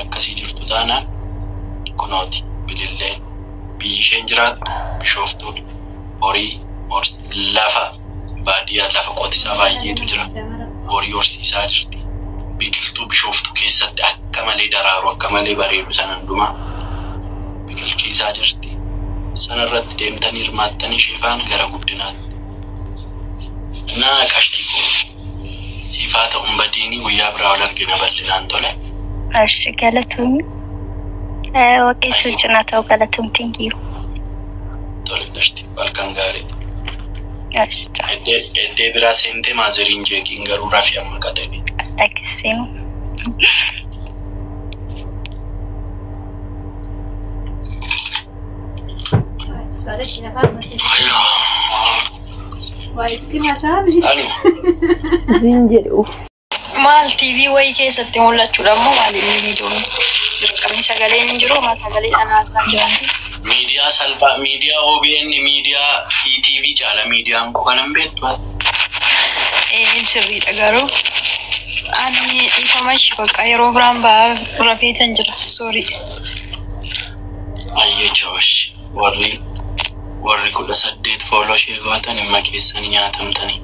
akkasii jirtu taanaan kunooti Bililleen biyyi isheen jiraattu Bishooftuudha. Horii lafa baadiyyaa lafa qotisaa baay'eetu jira. Horii horsiisaa jirti. Biqiltuu Bishooftuu keessatti akka malee daraaru akka malee bareedu sana hundumaa biqilchiisaa jirti. Sana irratti deemtanii hirmaattanii ishee faana gara guddinaatti. Naa qashtii koo siif haa ta'u hin badiinii guyyaa biraa wal argina bal'inaan tole. Eshi galatoomi. Waaqayyo si wajjin haa ta'u galatoom thank you. Tole qashtii halkan gaarii. Eshi ciao. Eddee eddee biraa seentee maazeriin jeeqiin garuu rafi amma qaxalee. Dhageessinu. Alo. Zin jedhe uff. Maal TV wayii keessatti mul'achuudha immoo maal inni viidiyoon dirqamni sagaleen hin jiru maal sagalee dhanaasaa jiran. Miidiyaa salphaa miidiyaa OBN miidiyaa ETV caala miidiyaan koo kanan beektu ati. Ee sirriidha garuu ani dhiifama ishi bakka yeroo biraan ba'aa rafeetan jira soorii. Ayyee choosh warri warri 18 fooloo ishee gootan dhimma keessanii nyaatamtanii.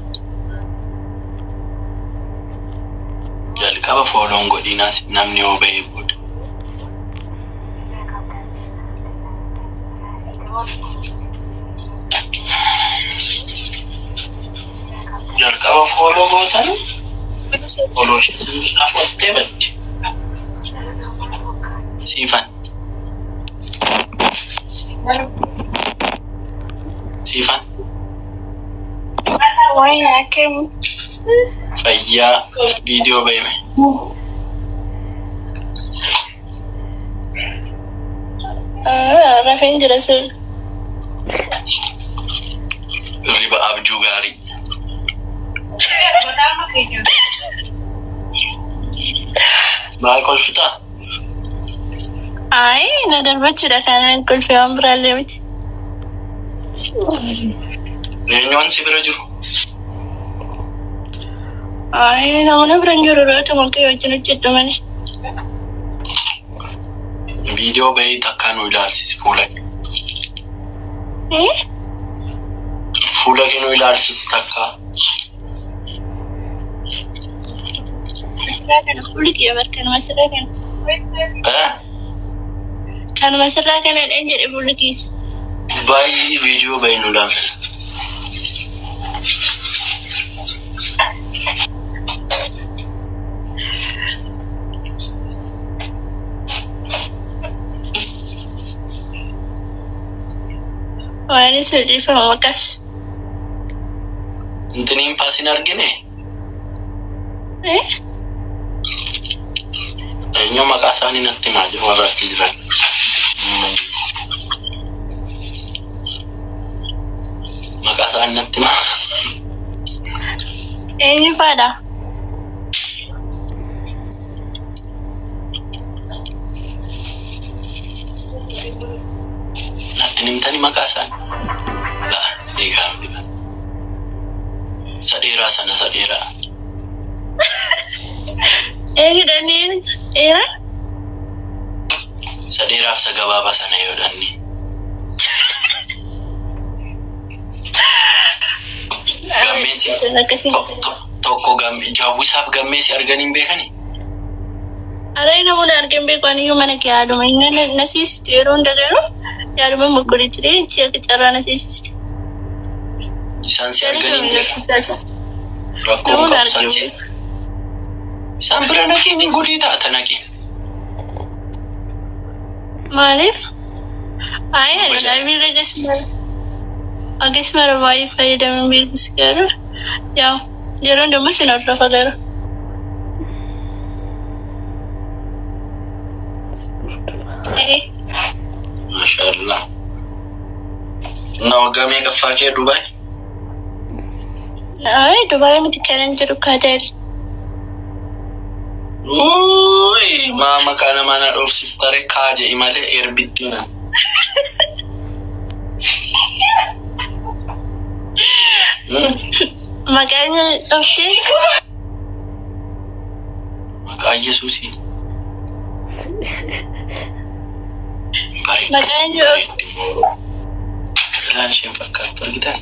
Jalqaba fooloon godhiinaas namni yoo ba'ee booda. Jalqaba fooloo gootanii fooloo ishee fudhattee baddi. Siifan. Siifan. Wayii akkam. Fayyaa viidiyoo ba'ime. Rafeen jira sir. Hirriba abjuu gaarii. Maal kolfitaa? Ayi na darbachuudha kanan kolfee waan biraallee miti. Eenyuun si bira jiru? Ayi namoonni bira hin jiru roota kee wajjin hojjedhu malee. Viidiyoo bahii takkaa nu ilaalsisi fuula kee. Eh? Fuula kee nu ilaalsisi takkaa. Asirraa kana fuulli kiyya bar kanuma asirraa kana. Eh? Kanuma asirraa kana dhaan jedhe fuulli kiyya. Baay'ee viidiyoo bahii nu ilaalsisi. Waan isa dhiifama maqaas. Intiniin faa sin argine? Eh? Eenyu maqaa isaanii natti himaa jiru warra achi jiran. Maqaa isaanii natti himaa. Eenyu faadha? Natti hin himtani maqaa isaanii? Laa, eegaa miti bara. Isa dheeraa sana isa dheeraa. Eenyudha inni dheeraa? Isa dheeraaf isa gabaabaa sana yoo dhanni. Gammeen si tokko gamme jawwisaaf gammee si arganii hin beekani? Aree namoonni argan beeku ani iyyuu mana kee yaaduma inni na siisistu yeroo hunda garuu yaaduma mokkorii ture achi akka carraa na siisisti. Isaan si arganii hin beekan. Rakkoon Namoonni qabu isaan argan si beeku. isaan bira naqii min godhii taata naqii. Maaliif? Ayi ani laabii irra gasmara. Akkasuma baay'ee fayyadamee beekus garuu yaa yeroo hundumaa sin hordofa garuu. Ee. Maashaallah. Na waggaa meeqaffaa kee Dubaay? Ayi Dubaay miti kanan jiru Kaataari. Uuyi maa maqaa namaa na dhoofsiftare kaa je'i malee erbitti na. Maqaan dhoftee Maqaa Yesuusiin. Bareeddi. Maqaan eenyu? Bareeddi immoo. Ilaan isheen fakkaattu argitan.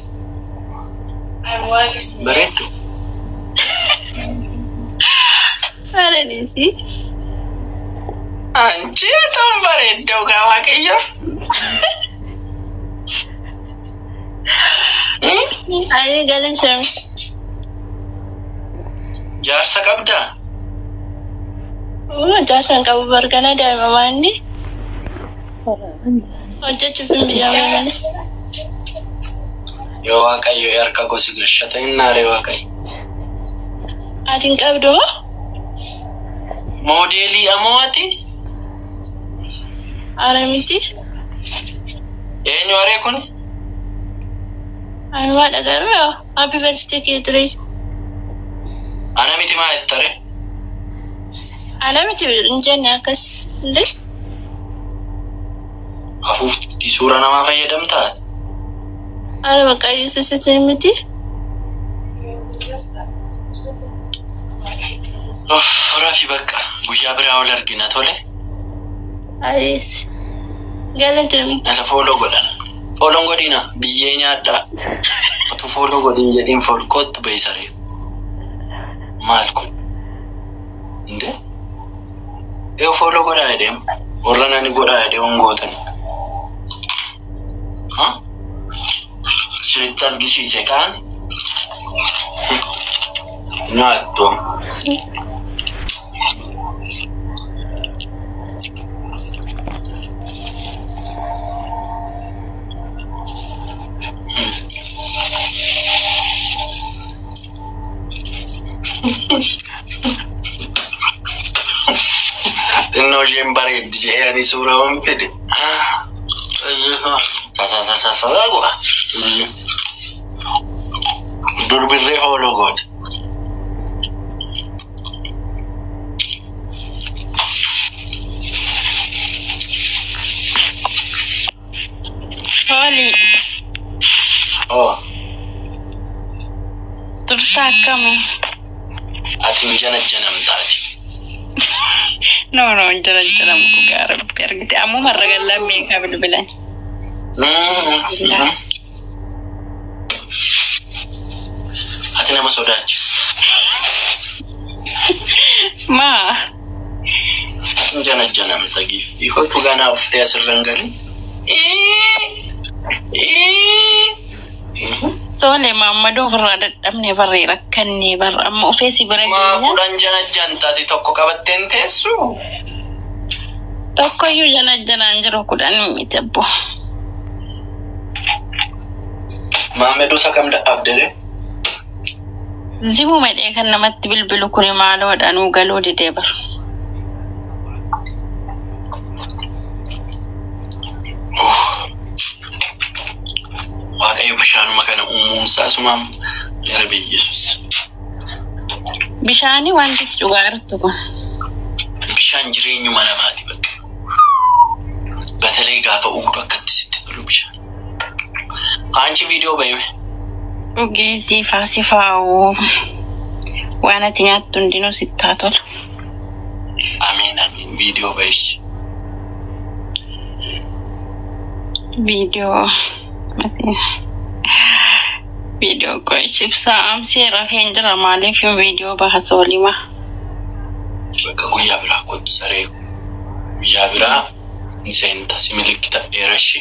Bareeddu. Haadha Anchi በጣም bareedda dhugaa Waaqayyo. Ani galan shami. Jaarsa qabdaa? Jaarsa hin qabu bargana daa'ima inni hojjechuuf hin biyyaame malee. Yoo Waaqayyo harka koo si gashata hin naaree Waaqayyo. Ati hin qabdu moo? Moodeelii amoo ati? Ara miti. Eenyu haree kun? Ani maal garuu happy birthday kee ture. Ana miti maa jettare? Ana miti hin jenne akkas. Indee? Afuufti suura namaa fayyadamtaa? Ara maqaa Yesuusitiin miti. Uff, rafi bakka. Guyyaa biraa ol argina tole. Ayees. Galatoomi. Nala follow godhan. Follow godhina. Biyyee nyaadhaa. Otu follow godhin jedhiin follow kottu bahi saree. Maal kun? Indee? Yoo follow godhaa jedhee warra nani godhaa jedhee hongootan. Ha? Isinitti argisiise kaan? Nyaattu. Xinnoo isheen bareeddi jedhee ani suura waan fide. Tasaasaasaa godha. Durbirree hooloo goote. Sooli, Oo, turtaa akkamii? Ati hin janajjanamtaati. No, no, hin janajjanamu dhugaa Rabbi argite. Ammuma irra gallaan meeqaa bilbilan. Ati nama sodaachista. Maa? Ati hin janajjanamta giiftii. Hotu ganaa uftee asirra hin galin. Soole maammadoo ofirraa dadhabnee barree rakkannee barra amma ufee si bira Maa geenya. 10 janajjantaati tokko qabatteen teessu? Tokkoyyuu janajjanaan jiru 10 miti abbo. Maammadoo isa kam dadhabdere? Zimu medhee kan namatti bilbilu kuni maaloodha nuu galuu didee bara. Waaqayyo bishaanuma kana uumuunsaa asumaan gara biyya Yesuus. Bishaanii wanti dhugaa jirtu kun. Bishaan jireenyuma namaati bakka. በተለይ gaafa ugdu akkatti sitti tolu bishaan. Aanchi viidiyoo bahime. Dhugee siifaa sifaa'u waan ati nyaattu hundinuu sitti haa tolu. Ameen ameen viidiyoo bahish. Viidiyoo viidiyoo qo'ichi ibsaa amsee rafeen jira maaliif yoo viidiyoo baha soolima. Bakka guyyaa biraa kottu saree guyyaa biraa ni seenta si milikkita dheerashi.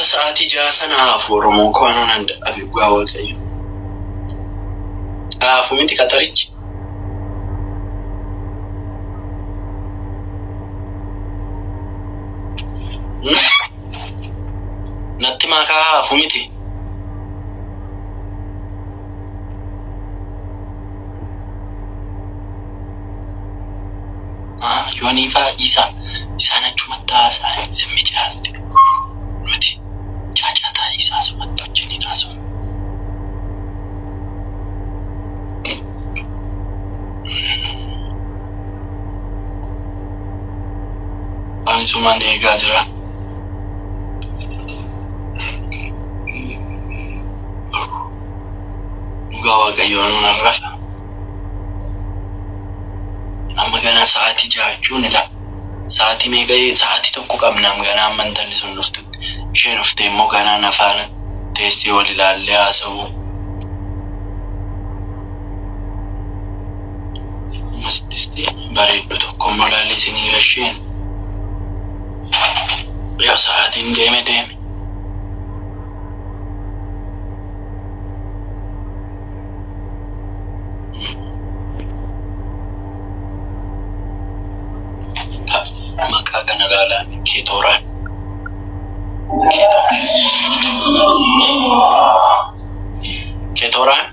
Sa'aatii 6 sana haafu Oromoo koo anuun an dadhabe dhugaa Waaqayyo. Haafu miti qaxarichi. Natti makaa haafu miti. Yoonii fa'aa isaa isaan achumatti haasa'an simmi jaalati. Nuti caacataa isaa sumatti wajjiniin haasofna. Ani sumaan eegaa jira. Dhugaa Waaqayyoo nuun arrafa. Amma ganaa sa'aatii 6 jechuun ila. Sa'aatii meeqa? Sa'aatii 1 qabna ganaa amma intalli sun dhuftutti. Isheen dhuftee immoo ganaa na faana teessee wal ilaallee haasa'uu. Ammasittis bareeddu tokko immoo ilaallee isinii gasheen. Yoo sa'aatiin deeme deeme. Maqaa kana ilaalaa, Keetooraan. Keetooraan. Keetooraan.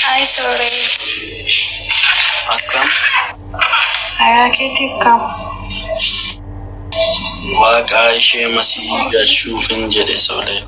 Hi, sorry. Akkam? Hayaa keetii kam? Waaqaa ishee masii galchuufin jedhe solee.